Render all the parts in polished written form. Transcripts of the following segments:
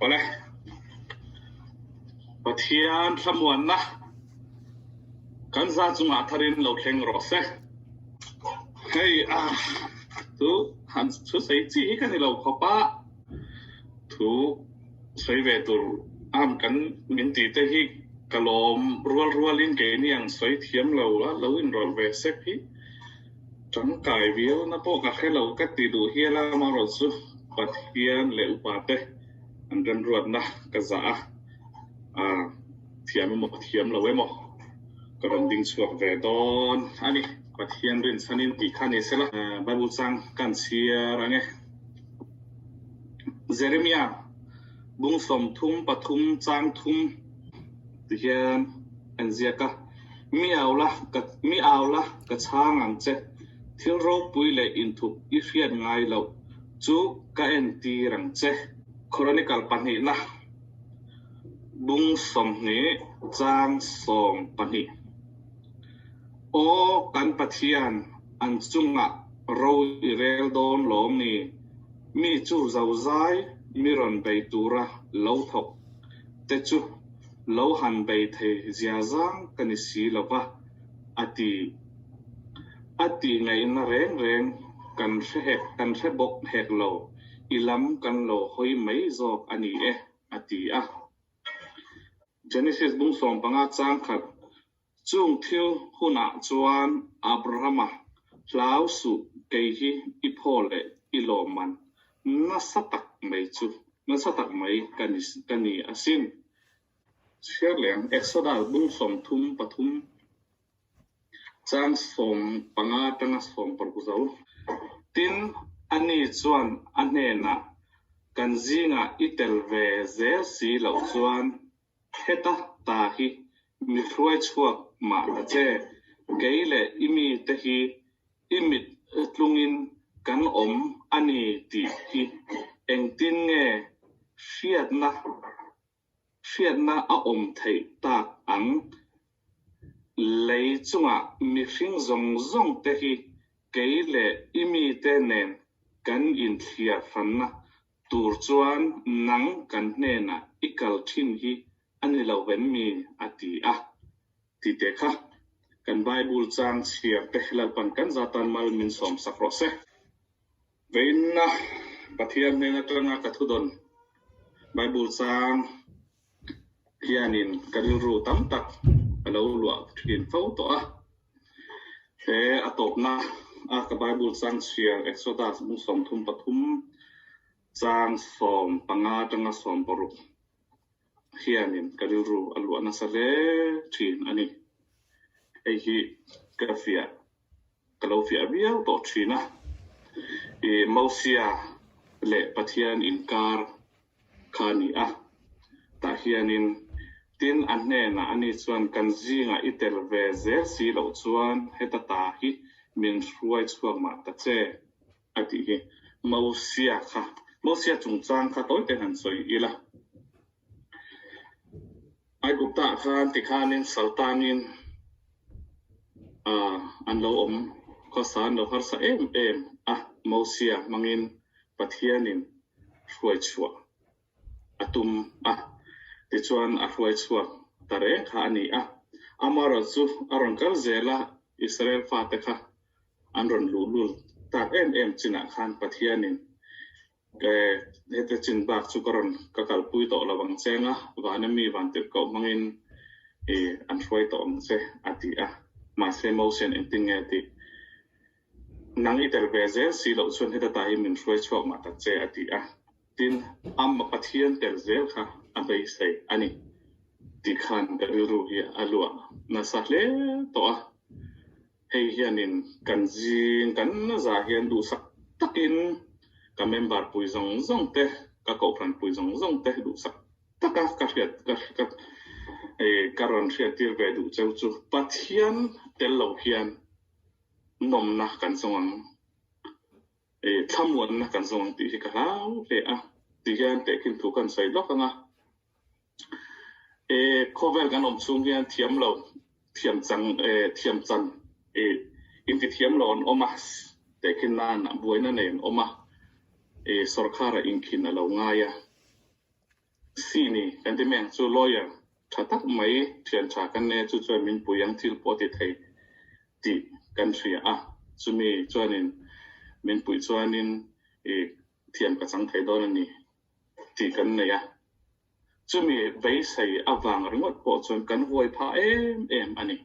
Awle. Pathian thlamuanna kan za chungah tharin lo thleng rawh se. Hei a thu han thu sawi chi hi ka ni lo khawp a, thu sawi ve tur am kan min tih te hi ka lawm rual rualin keini ang sawi thiam lo a lo inrawlh ve sek hi tangkai viauna pawh ka hre lo ka ti duh hial a, amaherawhchu Pathian leh upate an remruatna ka zah a, ah thiam emaw thiam lo emaw ka rawn ding chhuak ve dawn a ni. Pathian rinchhanin tih kha ni sela Bible chang kan chhiar ang e. Jeremiah bung 33 chang thum ti hian an ziak a, Mi au la, mi au la ka chhang ang che, thil ropui leh inthup i hriat ngai loh chu ka entir ang che. Chronicle pahnihna bung 20 chang 12. Aw kan Pathian, an chungah ro i rel dawn lawm ni? Mi chu zozai mi rawn bei tura lo thawk te chu lo han bei thei ziazang ka ni si lo va, a ti. A tih ngaihna reng reng kan hre hek kan hre bawk hek lo, i lam kan lo hawi mai zawk a ni e, a ti a. Genesis bung 15 chang khat Chung thil hunah chuan Abrahama hlau suh kei hi i phaw leh i lawmman nasa tak mai chu nasa tak mai ka ni ka ni asin. Chhiar leh ang Exodus bung 33 chang 15 atanga 16 zo. Tin, ani chuan a hnenah, Kan zingah i tel ve zel si loh chuan heta ta hi mi hruai chhuak mah ta che, kei leh i mite hi i mit tlungin kan awm a ni tih hi engtin nge hriatna Hriatna a awm theih tak ang. Lei chungah mihring zawng zawng te hi kei leh i mite nen kan inthliar hranna tur chuan nang kan hnenah i kal thin hi a ni lo vem mi? a ti a. Ti teh kha kan Bible chang chhiar te Lalpan kan zatan mal min sawmsak rawh se. Veinna Pathian hnen atanga ka thudawn Bible chang hianin ka rilru tam tak a lo luah thin fo tawh a. He a tawpna a ka Bible chang chhiar Exodus bung 33 chang 15 atanga 16 hianin ka rilru a luah nasa hle thin a ni. Hei hi ka fiah Ka lo fiah viau tawh thin a, i Mosia leh Pathian inkar kha a ni a, tah hianin tin a hnenah ani chuan kan zingah i tel ve zel si loh chuan heta ta hi min hruai chhuak mah ta che a tih hi Mosia kha Mosia chungchang kha tawi te han sawi ila. Aigupta khan tikhanin Saltanin an lo awm khawsa an lo harsa em em a, Mosia hmangin Pathianin hruai chhuah a tum a, tichuan a hruai chhuak ta reng kha a ni a. Amaherawhchu a rawn kal zel a, Israel fate kha an rawn luhlul tak em em chinah khan Pathianin Heta chin bak chu ka rawn ka kalpui tawh lo ang che anga, vana mi van tirh koh hmangin i an hruai tawh ang che a ti a. Mahse Mosian engtin nge a tih? Nang i tel ve zel si loh chuan heta ta hi min hruai chhuak mah tak che a ti a. Tin, Ama Pathian tel zel kha a beisei a ni tih khan ka rilru hi a luah nasa hle tawh a. Hei hianin kan zing kan zah hian duhsak takin ka member pui zawng zawng te, ka kohhran pui zawng zawng te duhsak taka ka hriat ka ka ka rawn hriattir ve duh cheu chu Pathian tel lo hian nawmna kan zawng ang. Thlamuanna kan zawng ang tih hi ka hlau hle a, ti hian tehkhin thu kan sawi lawk ang a. Khawvel kan awm chhung hian thiam lo, thiam chang, thiam chan, inti thiam lo an awm a, tehkhin nan buaina nei an awm a, sawrkhara inkhin a lo ngai a. Sini kan ti mai ang chu lawyer tha tak mai thian tha kan nei a, chu chuan min pui ang thil pawh a ti thei tih kan hria a, chumi chuanin min puih chuanin i thiam ka chang thei dawn a ni tih kan nei a. Chumi beisei avang ringawt pawh chuan kan huai phah em em a ni.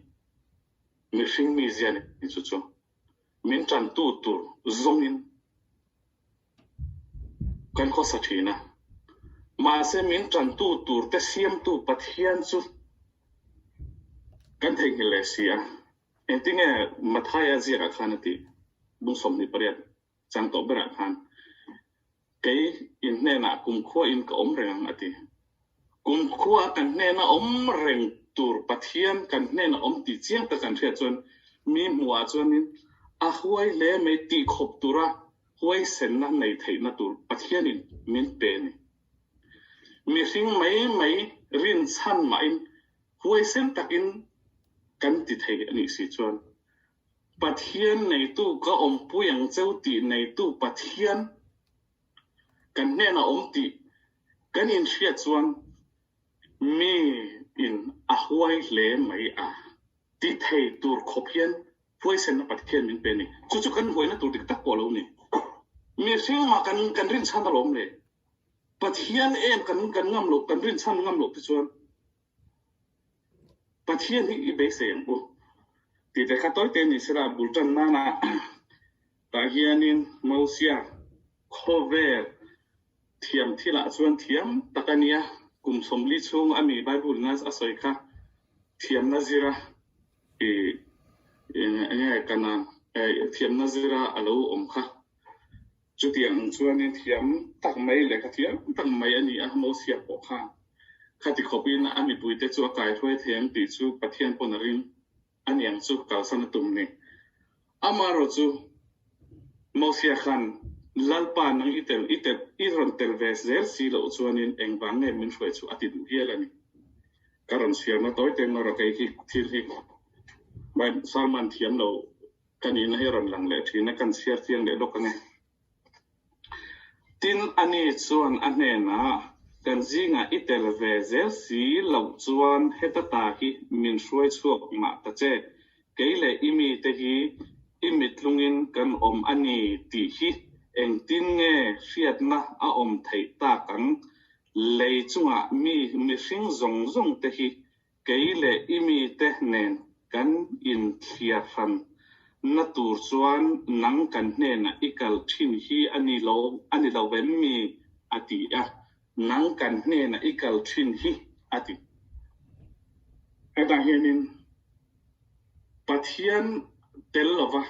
Mihring mizia ni chu chu min tantu tur zawngin kan khawsa thin a. Mahse min tantu tur te siamtu Pathian chu kan theihnghilh leh si a. Engtinge Mathaia ziakah khan a tih? Bung 28. Chang tawh berah khan, Kei in hnenah kumkhua in ka awm reng ang a ti. Kumkhua kan hnena awm reng tur Pathian kan hnena awm tih chiang tak kan hriat chuan mi hmuhah chuanin a huai hle mai tih khawp tura huaisenna nei theihna tur Pathianin min pe a ni. Mihring mai mai rinchhan mahin huaisen takin kan ti thei a nih si chuan Pathian neitu ka awmpui ang cheu tih neitu Pathian kan hnenah awm tih kan inhriat chuan mi in a huai hle mai a ti thei tur khawp hian huaisenna Pathian min pe a ni. Chu chu kan huaina tur dik tak pawh a lo ni. Mihring mah kan kan rinchhan alawm le. Pathian em kan kan ngam loh kan rinchhan ngam loh te chuan Pathian hi i beisei ang u tih te kha tawi te ni sela bul tan nana tah hianin Mosia khawvel thiam thilah chuan thiam tak a nia, kum 40 chhung a mi Bible ina a sawi kha thiamna zira i enge kana thiamna zira a lo awm kha. Chutiang ang chuanin thiam tak mai lehkha thiam tak mai a ni a, Mosia pawh khan khati khawpin a mipuite chu a kaihruai thei ang tih chu Pathian pawn a ring a ni ang chu kalsan a tum ni. Amaherawh chu Mosia khan Lalpa nang i tel i tel i rawn tel ve zel si loh chuanin engvang nge min hruai chu a ti duh hial a ni. Ka rawn chhiarna tawi te erawh kei hi thil hi Salman thiam lo Ka nihna hi rawn lang leh thin a, kan chhiar chiang leh lawk ange. Tin, ani chuan a hnenah, Kan zingah i tel ve zel si loh chuan heta ta hi min hruai chhuak mah ta che, kei leh i mite hi i mitlungin kan awm a ni tih hi engtin nge hriatna a awm theih tak ang? Lei chungah mi mihring zawng zawng te hi Kei leh i mite nen kan inthliar hran na tur chuan nang kan hnenah i kal thin hi a ni lo a ni lo vem mi? a ti a. Nang kan hnenah i kal thin hi a ti. Hetah hianin Pathian tel lova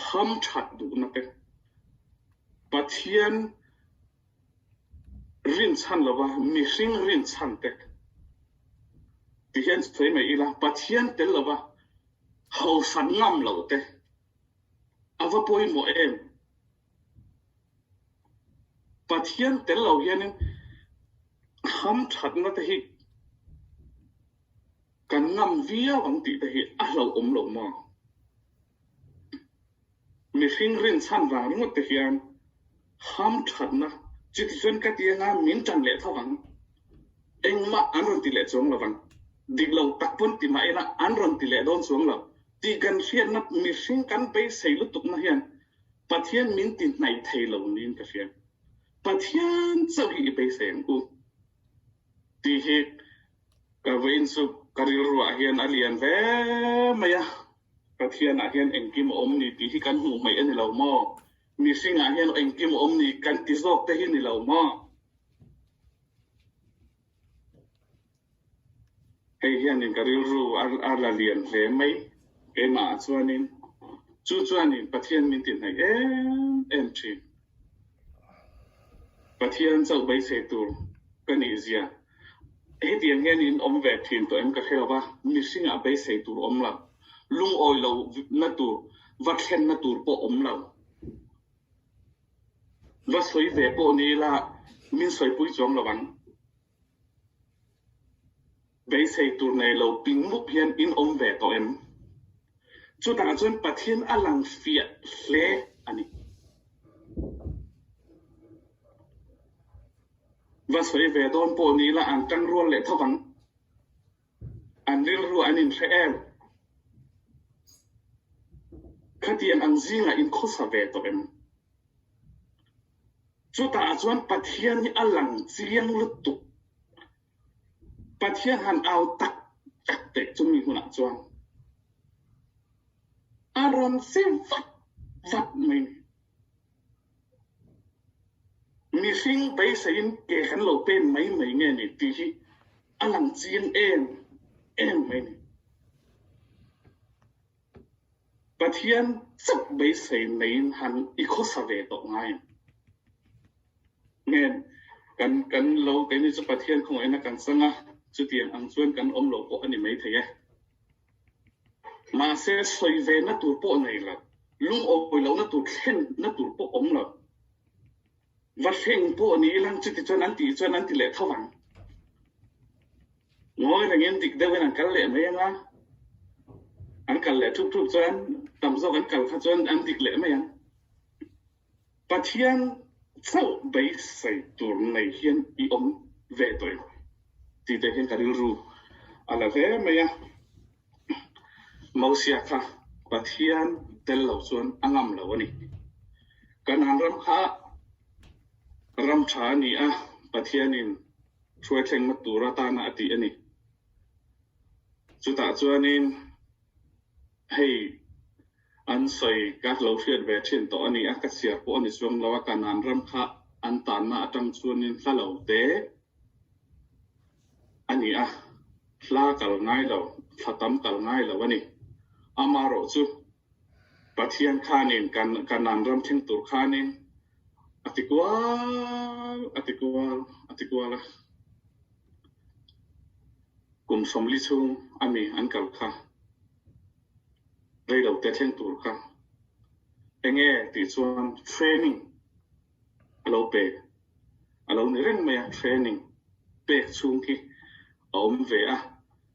ham that duhna te, Pathian Rinchhan lova mihring rinchhan te ti hian sawi mai ila, Pathian tel lova hausan ngam lo te a va pawimawh em? Pathian tel lo hianin hamthatna te hi kan ngam viau ang tih te hi a hlauhawm lo maw? Mihring rinchhan vang ringawt te hian ham thatna chuti chuan ka ti anga min tan leh tho ang. Engmah an rawn ti leh chuang lo vang. Dik lo tak pawn ti mah ila an rawn ti leh dawn chuang lo tih kan hriatna mihring kan beisei lutukna hian Pathian min ti hnaih thei lo niin ka hria. Pathian chauh hi i beisei ang u tih hi ka vawiin chu ka rilruah hian a lian hle mai a. Pathianah hian engkim a awm ni tih hi kan hmuh hmaih a ni lo maw? Mihringah hian engkim a awm ni kan ti zawk te hi ni lo maw? Hei hianin ka rilru a la lian hle mai keimahah chuanin chu chuanin Pathian min ti hnaih em em thin. Pathian chauh beisei tur ka nih zia. Hetiang hian in awm ve thin tawh em ka hre lo va, mihringah beisei tur awm lo, lungawi lo na tur, va thlenna tur pawh awm lo. Va sawi ve pawh ni ila min sawipui chuang lo ang. Beisei tur nei lo ping mup hian in awm ve tawh em? Chutah chuan Pathian a lang fiah hle a ni. Va sawi ve dawn pawh ni ila an tangrual leh tho vang. An rilru an inhre em? Khatiang ang zingah in khawsa ve tawh em? Chutah chuan Pathian hi a lang chiang lutuk. Pathian han au tak tak teh chumi hunah chuan a rawn che vat vat mai ni. Mihring beiseiin ke kan lo pen mai mai nge ni tih hi a lang chiang em em mai ni. Pathian chauh beisei neiin han i khawsa ve tawh ngai ang. Nge kan kan lo keini chu Pathian khawngaihna kan chang a, chutiang ang chuan kan awm lo pawh a ni maithei e. Mahse sawi ve na tur pawh nei lo, lungawi lohna tur thlen na tur pawh awm lo. Va thleng pawh ni ilang chuti chuan an tih chuan an ti leh tho ang. Ngawi rengin dik deuhin an kal leh mai ang a, an kal leh thup thup chuan tam zawk an kal kha chuan an dik leh mai ang. Pathian chauh beisei tur nei hian i awm ve tawh em? Tih te hian ka rilru a la hle mai a. Mosia kha Pathian tel lo chuan a ngam lo a ni. Kanaan ram kha ram tha a ni a, Pathianin hruaithlengna tur atana a tih a ni. Chutah chuanin hei an sawi ka lo hriat ve thin tawh a ni a, ka chhiar pawh a ni chuang lo a, Kanaan ram kha an tanna atang chuanin hla lo te a ni a, hla kal ngai lo, thla tam kal ngai lo a ni. Amaherawh chu Pathian khanin Kanaan ram thleng tur khanin a ti kual, a ti kual, a ti kual a. Kum 40 chhung a mi an kal kha, rei lo te thleng tur kha enge tih chuan training a lo pe a lo ni reng mai a, training pek chhung khi a awm ve a,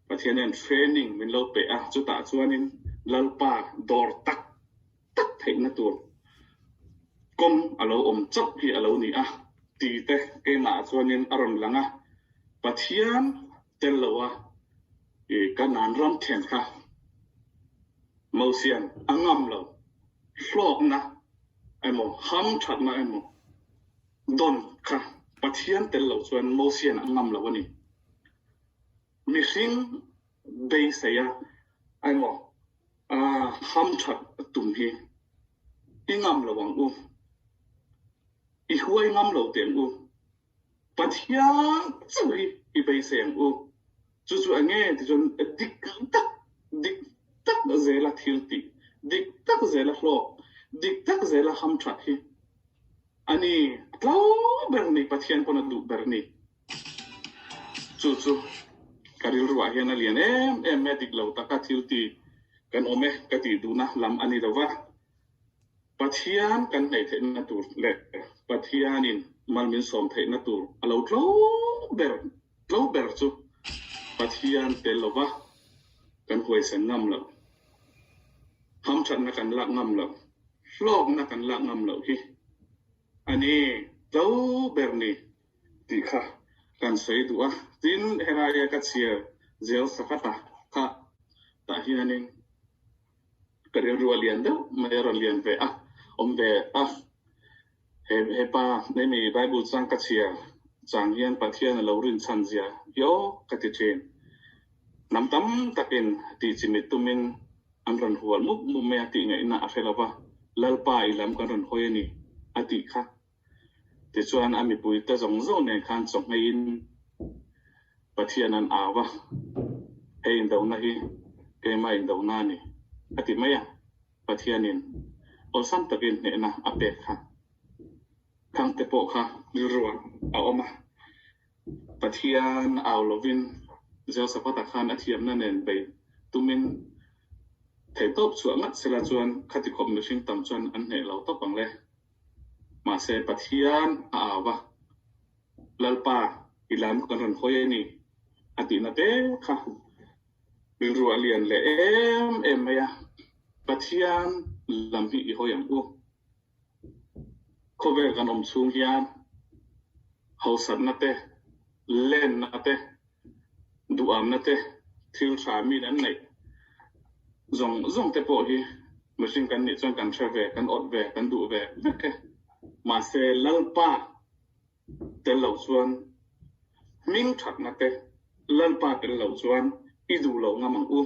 Pathian hian training min lo pe a, chutah chuanin Lalpa dawr tak tak theihna tur kawng a lo awm chauh hi a lo ni a ti te keimah chuanin a rawn lang a, Pathian tel lo a i Kanaan ram then kha Mosian a ngam lo, hlawkna emaw hamthatna emaw dawn kha Pathian tel lo chuan Mosian a ngam lo a ni. Mihring beisei a emaw hamthat tum hi i ngam lo ang u, i huai ngam lo teh ang u. Pathian chauh hi i beisei ang u. Chu chu eng nge ti chuan dik tak, dik tak zela thil tih, dik tak zela hlawk, dik tak zela hamthat hi a ni tlo ber ni, Pathian pawn a duh ber ni. Chu chu ka rilruah hian a lian em em mai a, dik lo taka thil ti kan awm e ka tih duhna lam a ni lo va. Pathian kan hnaih theihna tur leh Pathianin mal min sawm theihna tur a lo tlo ber tlo ber chu Pathian tel lova kan huaisen ngam loh, hamthatna kan lak ngam loh, hlawkna kan lak ngam loh hi a ni tlo ber ni tih kha kan sawi duh a. Tin, helaia ka chhiar zel Sakata kha tah hianin Ka rilru a lian deuh mai a rawn lian ve a, awm ve a. He hepa hemi Bible chang ka chhiar chang hian Pathian a lo rinchhan zia hi aw ka ti thin. Hnam tam takin tih chimit tumin an rawn hual mup mup mai a tih ngaihna a hre lo va, Lalpa i lam kan rawn hawi a ni a tih kha. Tichuan a mipuite zawng zawng nen khan chawhmeiin Pathian an au a, Hei indona hi keimah indona a ni, a ti mai a. Pathianin awlsam takin hnehna a pek kha Thangte pawh kha rilruah a awm a. Pathian au lovin Jehoshaphat-a khan a thiamna nen bei tumin theihtawp chhuah ngat sela chuan khati khawp mihring tam chuan an hneh lo tawp ang le. Mahse Pathian a au a, Lalpa i lam kan rawn hawi a ni a tihna te kha rilru a lian leh em em mai a, Pathian lam hi i hawi ang u. Khawvel kan awm chhung hian. Hausatna te, lenna te, duhamna te, thil tha min an neih zawng zawng te pawh hi mihring kan nih chuan kan hre ve, kan awt ve, kan duh ve vek e. Mahse Lalpa tel loh chuan hming thatna te, Lalpa tel loh chuan i duh lo ngam ang u.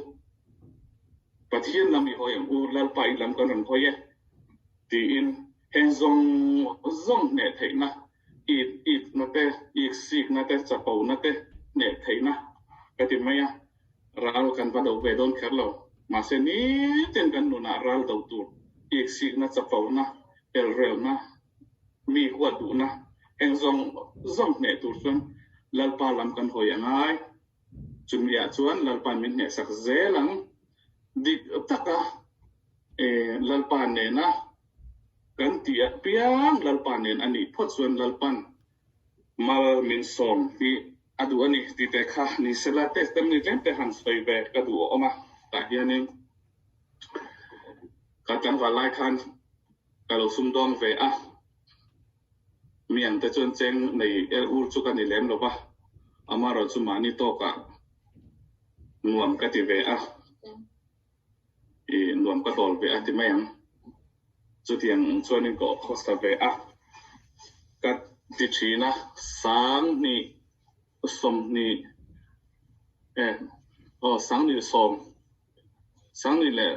Pathian lam i hawi ang u, Lalpa i lam kan rawn hawi e tiin heng zawng zawng hneh theihna it itna te, iksikna te, chapona te hneh theihna ka ti mai a, ral kan va do ve dawn kher lo. Mahse nitin kan nunah ral do tur iksikna, chapona, elrelna, mi huat duhna heng zawng zawng hneh tur chuan Lalpa lam kan hawi a ngai. Chumiah chuan Lalpa'n min hnehsak zel ang. Dik taka Lalpa nena kan tih apiang Lalpa nen a nih phawt chuan Lalpa'n mal min sawm hi a duh a ni tih te kha ni sela testimony tlem te han sawi ve ka duh awm a. Tah hianin ka tlangval lai khan ka lo sumdawng ve a. Mi ang te chuan cheng nei er ur chu ka ni lem lo va, amaherawh chu mahni tawkah nuam ka ti ve a, i nuam ka tawl ve a ti mai ang. Chutiang chuanin ka khawsa ve a, ka ti thin a, 20 20 eh aw 20 10 20 leh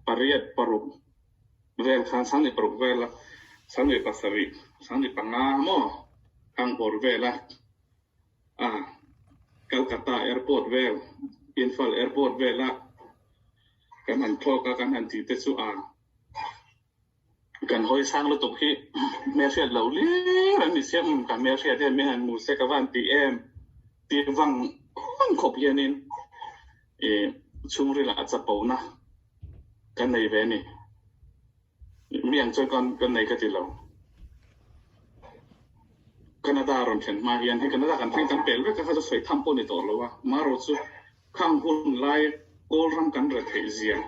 pariat paruk vel khan 26 vela 27 25 maw Kangpawr vela a Calcutta airport vel Imphal airport vela kan han thlawk a kan han tih te chu a kan hawi sang lutuk hi hmelhriat loh lir an ni sia umm ka hmelhriat hian min han hmu se ka van ti em tih vang vang khawp hianin ih chhungrilah chapona ka nei ve a ni. Mi ang chuan ka nei ka ti lo. Canada rawn thlen hma hian hei Canada kan thleng kan pel vek a kha chu sawi tham pawh a ni tawh lo a, marawh chu khang hun lai Kawlram kan re theih zia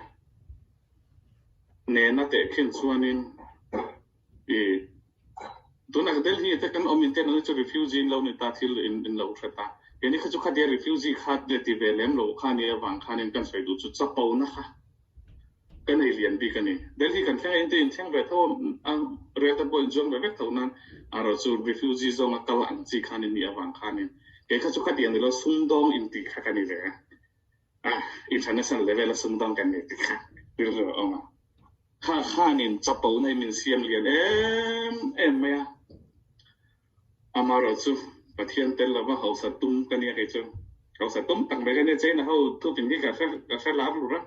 nena tehkhin chuanin i tunah Delhi te kan awm in te chu refugee in lo ni ta thil in in lo hre ta keini kha chu khatia refugee kha le ti ve lem lo kha nia vang khanin kan sawi duh chu chapo na kha ka nei lian bik a ni. Delhi kan thleng a in te in thleng ve tho a rel te pawh in zuang ve vek tho nan erawh chu refugee zawnga kal ang chi khan in nih avang khanin kei kha chu khatiang ni lo sumdawng in tih kha ka ni ve a. A international level a sumdawng kan ni tih kha rilru a awm a. Kha khanin chapo na hi min siam lian em em mai a. Amaherawh chu Pathian tel lova hausa tum ka nia kei chu. Hausa tum tak mai ka nia China ho thupin hi ka hre ka hre lar lur a.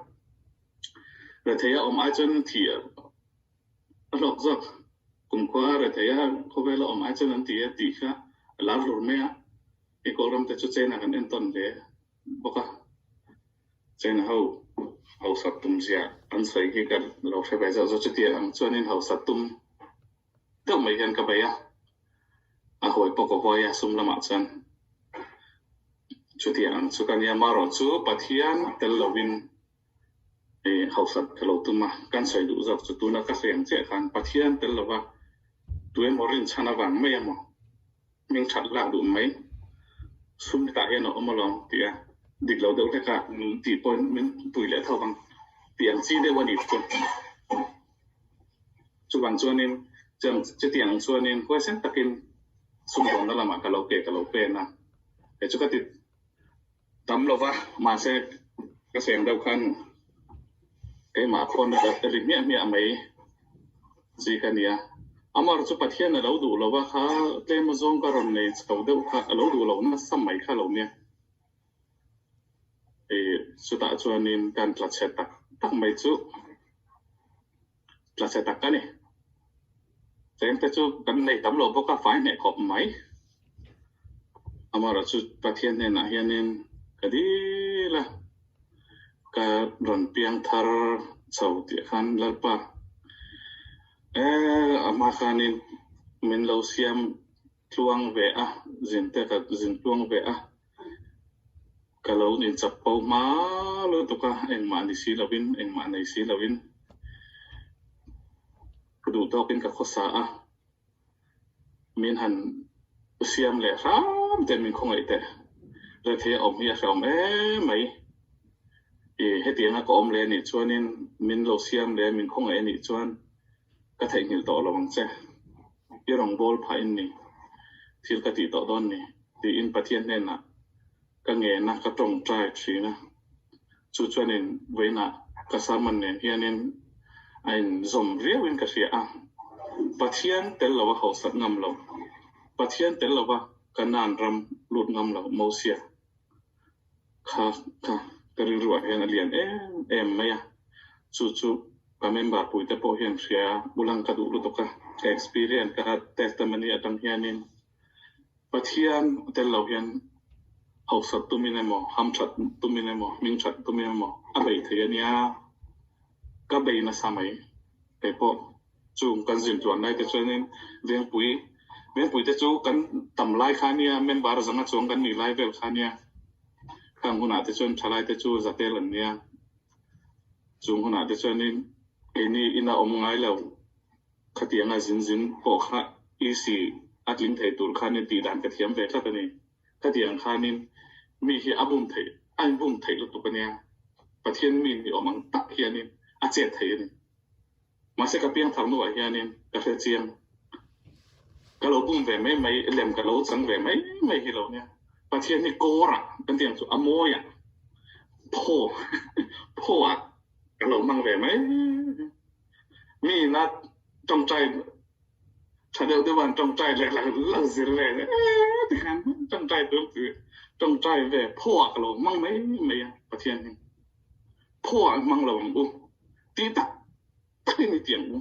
Rethei a awm ai chuan thih a hlawk zawk. Kumkhua a rethei a khawvel a awm ai chuan an ti a tih kha a lar lur mai a. Hei Kawlram te chu China kan entawn hle bawk a. China ho hausa tum zia an sawi hi ka lo hre ve zauh zawk. Chutiang ang chuanin hausa tum deuh mai hian ka bei a, a hawi pawh ka hawi a sum lamah chuan chutiang ang chu ka nia. Marawh chu Pathian tel lovin hausat ka lo tum a, kan sawi duh zawk chu tuna ka sawi ang chiah khan Pathian tel lova tu emaw rinchhan avang mai emaw hming that lak duh mai sum hetah hian a awm alawm tih a dik lo deuh hlek a tih pawhin min pui leh tho vang tih ang chi deuh a ni chu. Chuvang chuanin chutiang chuanin huaisen takin sumdawnna lamah ka lo ke ka lo pen a, kei chu ka ti tam lo va, mahse ka seng deuh khan keimah khawn ka ri hmiah hmiah mai chi ka nia. Amar chu Pathian a lo duh lo va, kha tlem azawng ka rawn nei chho deuh kha a lo duh lo nasa mai kha lo nia. Chutah chuanin kan tla chhe tak tak mai chu tla chhe tak a ni. Chengte chu kan nei tam lo bawk a, fai hneh khawp mai. Amaherawh chu Pathian hnenah hianin ka dil a, ka rawn piang thar chho tih khan Lalpa eh a hma khanin min lo siam tluang ve a, zin te ka zin tluang ve a, ka lo inchak po hma lutuk a, engmah ni si lovin, engmah nei si lovin ka duh tawkin ka khawsa a. Min han siam leh hram teh min khawngaih teh. Rethei a awm hi a hrehawm em mai. I hetianga ka awm leh anih chuanin min lo siam leh min khawngaih anih chuan ka theihnghilh tawh lo ang che. I rawngbâwl phah in ni, thil ka tih tawh dawn ni, tiin Pathian hnenah ka ngen a, ka tawngtai thin a. Chu chuanin vawiinah ka sermon nen hianin a inzawm riauin ka hria a. Pathian tel lova hausat ngam lo, Pathian tel lova Kanaan ram lut ngam lo Mosia kha kha ka rilruah hian a lian em em mai a. Chu chu ka member puite pawh hian hria ulang ka duh lutuk a, ka experience ka testimony atang hianin Pathian tel lo hian hausat tumin emaw, hamthat tumin emaw, hmingthat tumin emaw a bei thei a nia, ka bei nasa mai. Kei pawh chung kan zin tluan lai te chuanin Vengpui, Vengpui te chu kan tam lai kha nia, member zanga chuang kan nih lai vel kha nia, khang hunah te chuan thalai te chu zatel an nia. Chung hunah te chuanin keini ina awm ngai lo. Khatianga zin zin pawh kha EC a tling thei tur khanin tih dan ka thiam ve tlat a ni. Khatiang khanin mi hi a bum theih, a inbum theih lutuk a nia. Pathian mi ni awm ang tak hianin a chet thei a ni. Mahse ka piangthar hnuah hianin ka hre chiang. Ka lo bum ve mai mai, lem ka lo chang ve mai mai hi lo nia. Pathian hi kawrah kan tih ang chu a mawiah phaw phawah ka lo hmang ve mai. Mi ina tawngtai tha deuh deuh an tawngtai leh la la zir ve leh tikhan tawngtai tur chu tawngtai ve phaw ah ka lo hmang mai mai a Pathian hi phaw ah hmang lo ang u tih tak tak in i ti ang u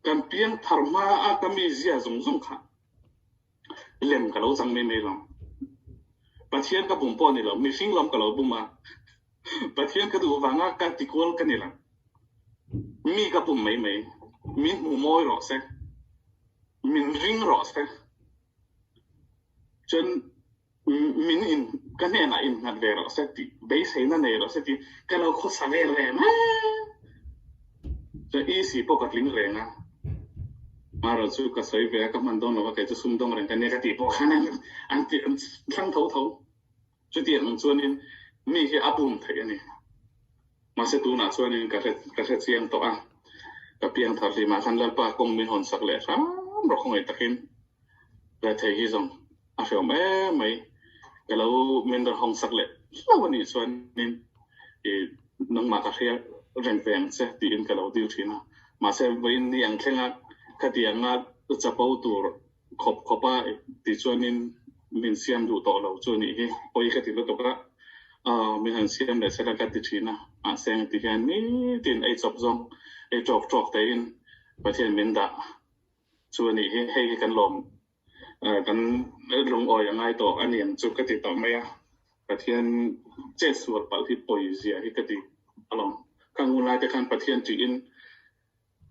kan piang thar hma a ka mi zia zawng zawng kha lem ka lo chang mai mai lo Pathian ka bum pawh ni lo mihring lam ka lo bum a Pathian ka duh vanga ka ti kual ka ni lo. Mi ka bum mai mai. Min hmu mawi rawh se. Min ring rawh se. Chuan min in ka hnenah innghat ve rawh se tih beiseina nei rawh se tih ka lo khawsa vel ve mai. Chuan EC pawh ka tling reng a. Marawh chu ka sawi ve a, ka hman dawn lo va, kei chu sumdawng reng ka nia ka tih pawh khan an ti an thlang tho tho. Chutiang ang chuanin mi hi a bum theih a ni. Mahse tunah chuanin ka hre ka hre chiang tawh a, ka piang thar hlimah khan Lalpa kawng min hawn sak leh hram rawh khawngaih takin rethei hi zawng a hreawm em mai. Ka lo min rawn hawng sak leh hlauh a nih chuanin i nangmah ka hria reng ve ang che tiin ka lo dil thin a. Mahse vawiin ni ang thlenga khatianga chapo tur Khawp khawp a ti chuanin min siam duh tawh lo chu anih hi, pawi ka ti lutuk a, min han siam leh sela ka ti thin a, mahse ang ti hian nitin ei chawp zawng, ei tawk tawk tein Pathian min dah chu anih hi, hei hi kan lawm kan lungawi a ngai tawh a ni ang chu ka ti tawh mai a, Pathian chet sual palh hi pawi zia hi ka ti alawm, ka ngun lai te khan Pathian tiin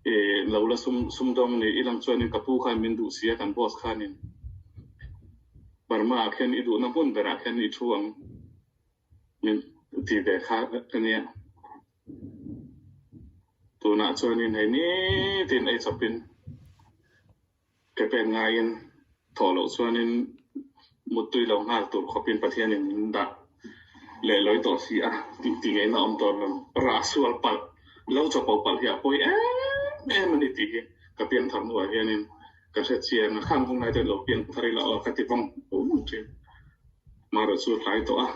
I lo la sum sumdawng ni i lang chuanin ka pu khan min duh si a, kan boss khanin Burma ah khian i duhna hmun berah khian i thu ang min ti ve kha ka nia. Tunah chuanin hei nitin ei chawpin Ke pen ngaiin thawh loh chuanin muttui lo nghal tur khawpin Pathianin min dah leh lawi tawh si a tih ti ngeiin a awm tawh lo. Rah sual palh, lo chapo palh hi a pawi em em a ni tih hi ka piangthar hnuah hianin ka hre chiang a, khang hun lai te lo piangthar ila aw ka ti vawng vawng thin. Marawh chu tlai tawh a,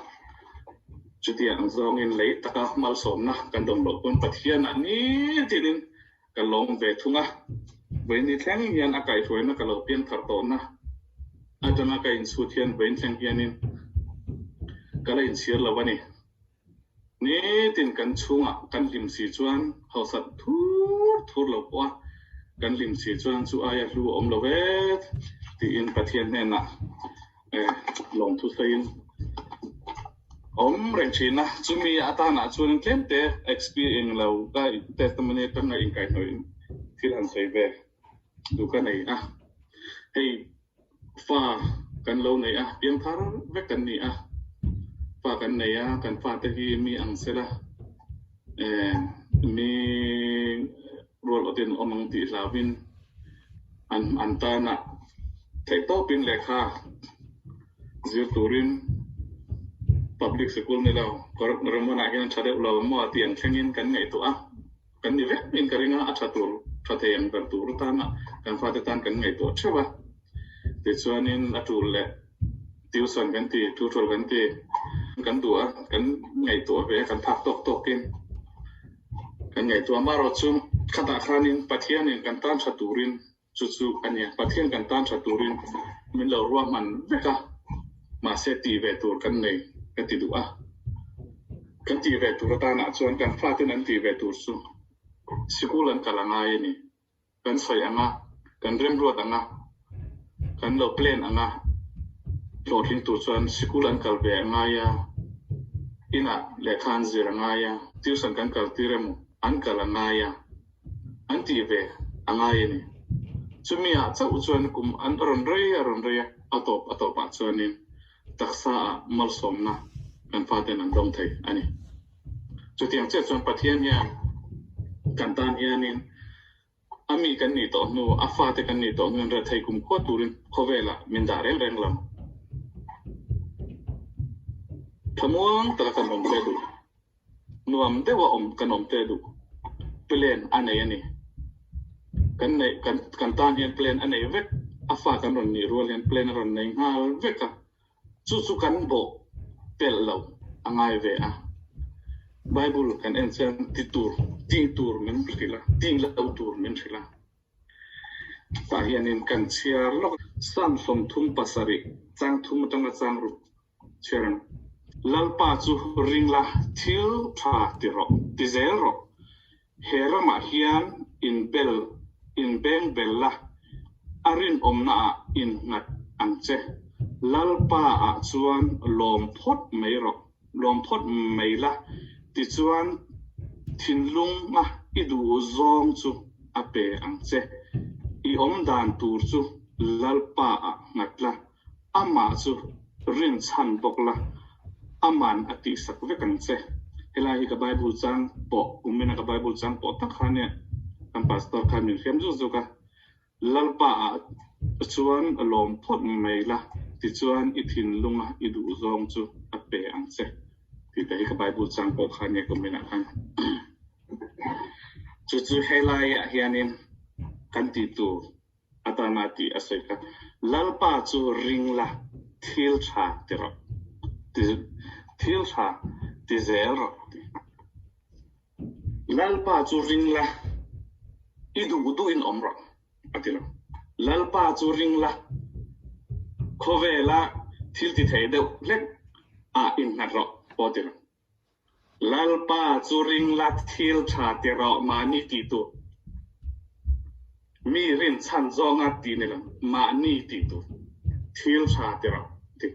chutiang zawngin lei taka malsawmna kan dawm loh pawn Pathianah nitinin Ka lawm ve thung a, vawiin ni thleng hian a kaihhruaina ka lo piang thar tawhna atanga ka inchhut hian vawiin thleng hianin ka la inchhir lo a ni. Nitin kan chhungah kan hlim si chuan hausat thur thur lo pawh a, kan hlim si chuan chu aia hlu a awm lo ve tiin Pathian hnenah lawmthu sawiin awm reng thin a, chumi atanah chuan tlemte experience lo ka testimony atanga inkaihhnawih thil han sawi ve duh ka nei a, hei fa kan lo nei a, piangthar vek kan ni a, fa kan nei a, kan fate hi mi ang sela mi rual awtin awm ang tih hlauhin an an tana. Theihtawpin lehkha zir turin public sikul ni lo, Ramhmunah hian tha deuh lo maw tih ang thlengin kan ngaihtuah a, kan ni vek in ka ring a, a tha tur, tha thei ang ber tur atana kan fate tan kan ngaihtuah theuh a. Tichuanin a tul leh tuition kan ti, tutor kan ti, kan duh a, kan ngaihtuah ve a, kan phak tawk tawkin kan ngaihtuah. Amaherawhchu khatah khanin Pathianin kan tan tha turin Chu chu a nia, Pathian kan tan tha turin min lo ruahman vek a, mahse tih ve tur kan nei ka ti duh a. Kan tih ve tur atanah chuan kan faten an tih ve tur chu sikul an kal a ngai a ni. Kan sawi ang a, kan remruat ang a, kan lo plan ang a, hlawhtling tur chuan sikul an kal ve a ngai a, inah lehkha an zir a ngai a, tuition kan kal tir emaw an kal a ngai a. An tih ve a ngai a ni. Chumi ah chauh chuan kum an rawn rei a rawn rei a, a tawp a tawp ah chuanin taksa ah malsawmna kan faten an dawng thei a ni. Chutiang chiah chuan Pathian hian kan tan hianin a mi kan nih tawh hnu, a fate kan nih tawh hnuin rethei kumkhua turin khawvelah min dah reng reng lo. Thlamuang taka kan awm ve duh. Nuam deuha awm kan awm te duh. Plan a nei a ni. Kan neih kan kan tan hian plan a nei vek. A fa kan rawn nih rual hian plan a rawn nei nghal vek a. Chu chu kan bawh pelh lo a ngai ve a. Bible kan en chuan ti tur tih tur min hrilh a, tih lo tur min hrilh a. Tah hianin kan chhiar lawk. Psalm 37 chang thum atanga chang ruk Chhiar ang. Lalpa chu ring la, thil tha ti rawh, ti zel rawh. He ramah hian in bel, in beng bel la, a rinawmnaah in nghat ang che. Lalpa ah chuan lawm phawt mai rawh, lawm phawt mai la, tichuan thinlunga i duh zawng chu a pe ang che. I awmdan tur chu Lalpa ah nghat la, Amah chu rinchhan bawk la, aman a tihsak vek ang che. Helai hi ka Bible chang pawh, kumina ka Bible chang pawh tak kha nia, kan pastor khan min hriam zuk zuk a, Lalpa ah chuan lawm phawt mai la, tichuan i thinlunga i duh zawng chu a pe ang che tih te hi ka Bible chang pawh kha nia kuminah khan. Chu chu helaiah hianin kan tih tur Atana tih a sawi kha, Lalpa chu ring la, thil tha ti rawh, ti thil tha ti zel rawh ti. Lalpa chu ring la, i duh duhin awm rawh a ti lo. Lalpa chu ring la, khawvela thil ti thei deuh hlek ah innghat rawh pawh a ti lo. Lalpa chu ring la thil tha ti rawh mahni ti tur. Mi rinchhan zawnga ti ni lo, mahni ti tur. Thil tha ti rawh ti.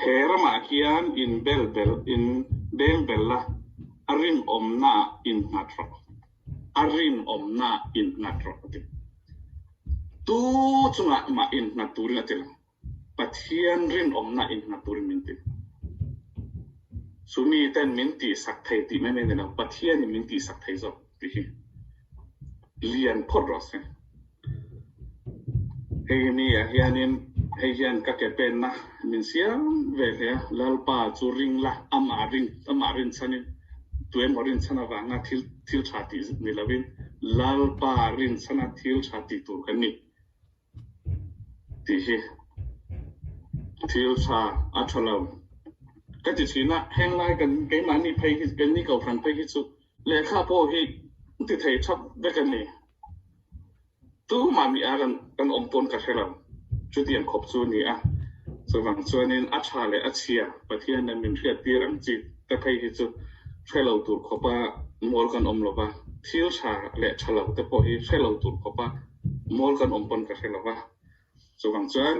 He ramah hian in bel bel in beng bel la, a rinawmna ah in nghat rawh. A rinawmna ah in nghat rawh ti. Tu chungah mah in nghat turin a ti lo. Pathian rinawmna innghat turin min ti. Chu miten min tihsak thei tih mai mai ni lo, Pathianin min tihsak thei zawk tih hi lian phawt rawh se. Hei mi ah hianin hei hian ka ke penna min siam ve hle a, Lalpa chu ring la, amah ring amah rinchhanin tuemaw rinchhan avanga thil thil tha tih ni lovin Lalpa rinchhana thil tha tih tur kan ni. Tih hi thil tha a tha lo ka ti thin a, henglai kan keimahni phei hi keini kohhran phei hi chu lehkha pawh hi ti thei thap vek a ni. Tumah mi a kan kan awm pawn ka hre lo, chutiang khawp chu a ni a, chuvang chuanin a tha leh a chhia Pathian nen min hriat tir ang chi te phei hi chu hre lo tur khawpa mual kan awm lo va, thil tha leh tha lo te pawh hi hre lo tur khawpa Mawl kan awm pawn ka hre lo va, chuvang chuan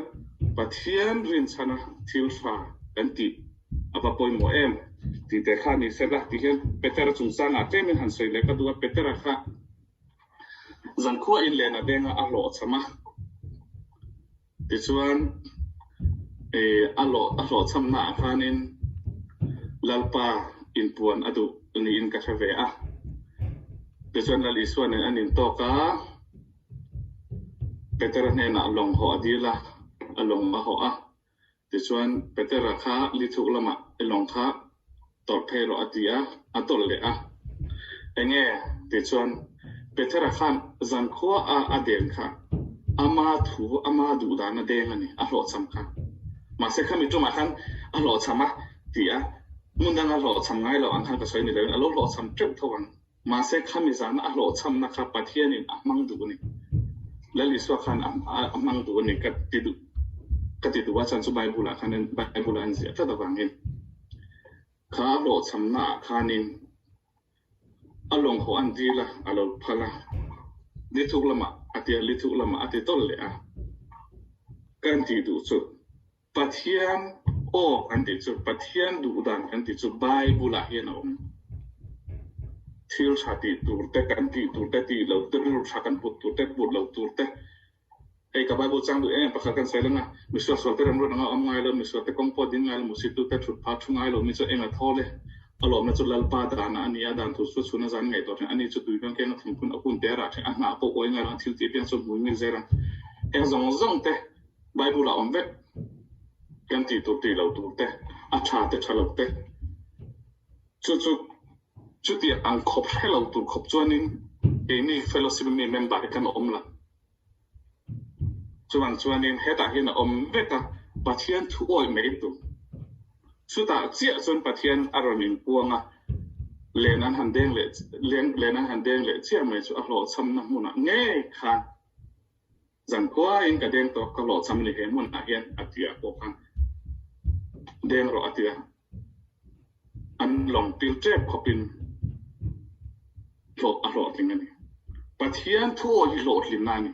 Pathian rinchhana thil tha kan tih a va pawimawh em tih te kha ni sela ti hian Petera chungchangah tlemin han sawi leh ka duh a, Petera kha zankhua in len a denga a hlawhchham a, tichuan a hlawh a hlawhchhamna ah khanin Lalpa inpuan a duh niin ka hre ve a. Tichuan Lal Isua nen an intawk a, Petera hnenah lawng hawh a dil a. a lawng a hawh a. Tichuan, Petera kha lithuk lamah i lawng kha tawlh phei rawh a ti a, a tawlh leh a. Enge? Tichuan, Petera khan zankhua a a den kha ama thu, ama duhdan a deng a ni, a hlawhchham kha. Mahse, khami tumah khan a hlawhchham a ti a, hmun danga hlawhchham ngai lo ang khan ka sawi ni loin a lo hlawhchham teuh tho ang. Mahse, khami zana a hlawhchhamna kha Pathianin a hmang duh a ni. Lal Isua khan a hmang duh a ni ka ti duh ka ti duh a, chuan chu Bible-ah khan Bible-ah an ziah tlat avangin kha a hlawhchhamnaah khanin a lawng haw an dil a, a lo phal a, lithuk lamah a ti a, lithuk lamah a ti tawlh leh a, kan tih duh chu. Pathian aw kan tih chu, Pathian duhdan kan tih chu Bible-ah hian a awm. Thil tha tih tur te, kan tih tur te, tih lo te, rilru tha kan put tur te, put lo tur te. Hei ka Bible chang duh em em pakhat kan sawi lang a, misual sual te remruat anga awm ngai lo, misual te kawng pawh ding ngai lo, musittu te thut phah thu ngai lo mi chu eng a thawl e. A lawmna chu Lalpa danah a ni a, dan thu chu chhuna zan ngaihtuah thin. Ani chu tui veng keng a thingphun a hun te a rah thin, a hnah pawh uai ngai lo, a thil tih apiang chu hmui mil zel ang. Heng zawng zawng te Bible ah awm vek kan tih tur tih lo tur te, a tha te tha lo te, chu chu chuti ang khawp hre lo tur khawp chuanin keini fellowship mi member hi kan awm lo. Chuvang chuanin hetah hian a awm vek a, Pathian thu awih mai tur. Chutah chiah chuan Pathian a rawn inpuang a, len an han deng leh len an han deng leh chiah mai chu a hlawhchhamna hmunah ngei khan Zankhuain ka deng tawh, ka hlawhchham a ni he hmunah hian a ti a pawh khan deng rawh a ti a, an lawng pil tep khawpin hlawh a hlawhtling a ni. Pathian thu aw hi hlawhtlinna a ni.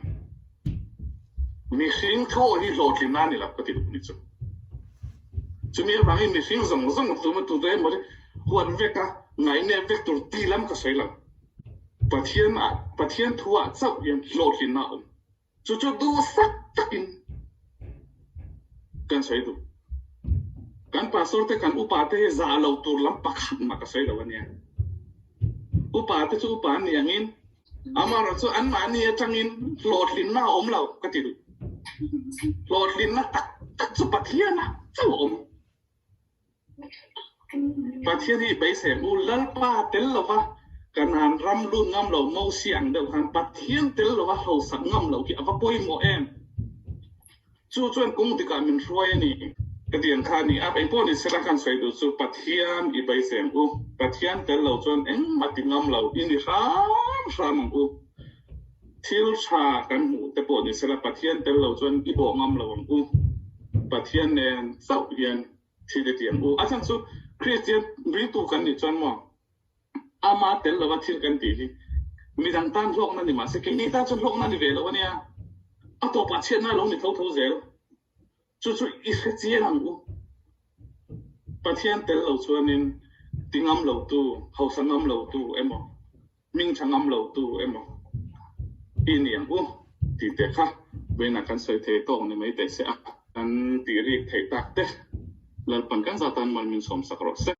Mihring thu aw hi hlawhtlinna a ni lo ka ti duh ni chu. Chumi avangin mihring zawng zawng tuma tute emaw huat vek a, ngainep vek tur ti lam ka sawi lo. Pathian ah Pathian thu ah chauh hian hlawhtlinna a awm. Chu chu duhsak takin kan sawi duh. Kan pastor te kan upa te hi zah lo tur lam pakhat mah ka sawi lo ania. Upa te chu upa an nih angin amaherawh chu anmahni atangin hlawhtlinna a awm lo ka ti duh. Hlawhtlinna tak tak chu Pathian ah chauh a awm. Pathian hi beisei u Lalpa tel lova Kanaan ram lut ngam lo Mosia ang deuh khan Pathian tel lova hausak ngam lo hi a va pawimawh em? Chu chuan kawng dikah min hruai a ni. Ka ti ang kha a ni a, engpawh ni sela kan sawi duh chu Pathian i beisei ang u, Pathian tel lo chuan engmah ti ngam lo i ni hram hram ang u. Thil tha kan hmuh te pawh ni sela Pathian tel lo chuan i bawh ngam lo ang u. Pathian nen chauh hian Thil i ti ang u. A chhan chu Kristian ringtu kan nih chuan maw ama tel lova thil kan tih hi midang tan hlawkna ni mahse keini tan chuan hlawkna ni ve lo a nia. A tawpah chhiatna a lo ni tho tho zel. Chu chu i hre chiang ang u. Pathian tel lo chuanin ti ngam lo tu, hausa ngam lo tu emaw Hming tha ngam lo tu emaw i ni ang u tih te kha vawiinah kan sawi thei tawk ni mai teh se a. Kan tih rik theih tak te Lalpan kan zatan mal min sawmsak rawh se.